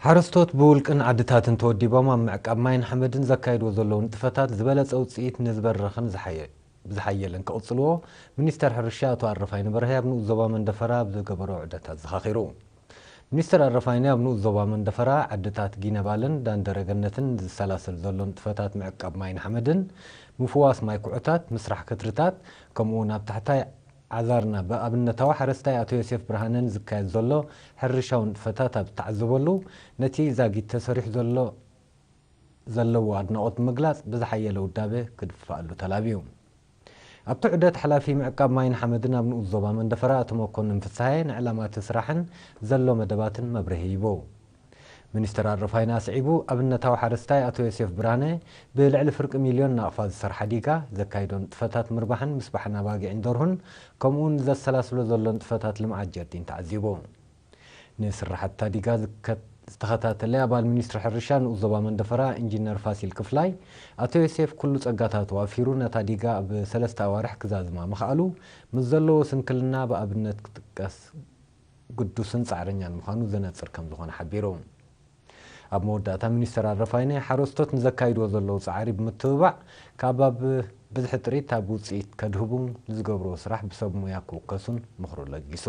ሓረስቶት ብውልቅን ዓድታትን ተወዲቦም ኣብ ምዕቃብ ማይን ሓመድን ዘካይድዎ ዘለዉ ንጥፈታት ዝበለጸ ውጽኢት ንዝበረኽን ዝሓየ-፣ ብዝሓየለን ክቕጽልዎ ሚኒስተር ሕርሻ ኣቶ ኣረፋይነ በርሀ ኣብ ንኡስ ዞባ መንደፈራ ኣብ ዝገበሮ ዑደት ኣዘኻኺሩ። ሚኒስተር ኣረፋይነ ኣብ ንኡስ ዞባ መንደፈራ ዓድታት ጊነባልን ዳንደረገነትን ዝሰላሰል ዘሎ ንጥፈታት ምዕቃብ ማይን ሓመድን ምፍዋስ ማይ ኩዕታት፣ ምስራሕ ክትርታት፣ ከምኡ እውን ኣብ ታሕታይ ዓዛርና ብኣብነታዊ ሓረስታይ ኣቶ ዮሴፍ ብርሃነን ዝካየድ ዘሎ ሕርሻዊ ንጥፈታት ኣብ እተዓዘበሉ፣ ነቲ ዛጊት ተሰሪሑ ዘሎ ዘለዎ ኣድናቖት ብምግላጽ ብዝሓየለ ውዳበ ክድፋኣሉ ተላብዩ። ኣብቲ ዑደት ሓላፊ ምዕቃብ ማይን ሓመድን ኣብ ንኡስ ዞባ መንደፈራ ኣቶ መኮንን ፍስሃየ ንዕላማ እቲ ስራሕን ዘሎ መደባትን መብርሂ ሂቡ። ሚኒስተር ኣረፋይነ ኣስዒቡ ኣብነታዊ ሓረስታይ ኣቶ ዮሴፍ ብርሃነ ብልዕሊ ፍርቂ ሚልዮን ናቕፋ ዝሰርሓ ዲጋ ዘካይዶ ንጥፈታት ምርባሕን ምስባሕን ኣባጊዕን ደርሁን ከምኡውን ዘሰላስሎ ዘሎ ንጥፈታት ልምዓት ጀርዲን ተዓዚቡ። ንስራሕቲ ዲጋ ዝከ-፣ ዝተኸታተለ ኣባል ሚኒስትሪ ሕርሻ ንኡስ ዞባ መንደፈራ ኢንጂነር ፋሲል ክፍላይ፣ ኣቶ ዮሴፍ ኩሉ ጸጋታት ዋፊሩ ነታ ዲጋ ኣብ ሰለስተ ኣዋርሕ ክዛዝማ ምኽኣሉ ምስ ዘለዎ ስንክልና ብኣብነት ክጥቀስ ግዱስን ጻዕረኛን ምዃኑ ዘነጽር ከም ዝኾነ ሓቢሩ። ኣብ መወዳእታ ሚኒስተር ኣረፋይነ ሓረስቶት ንዘካይድዎ ዘለዉ ጻዕሪ ብምትብባዕ ካብ ኣብ ብዝሒ ጥሪት ኣብ ውጽኢት ከድህቡ ንዝገብርዎ ስራሕ ብሰብ ሙያ ክውከሱን ምኽሩ ለጊሱ።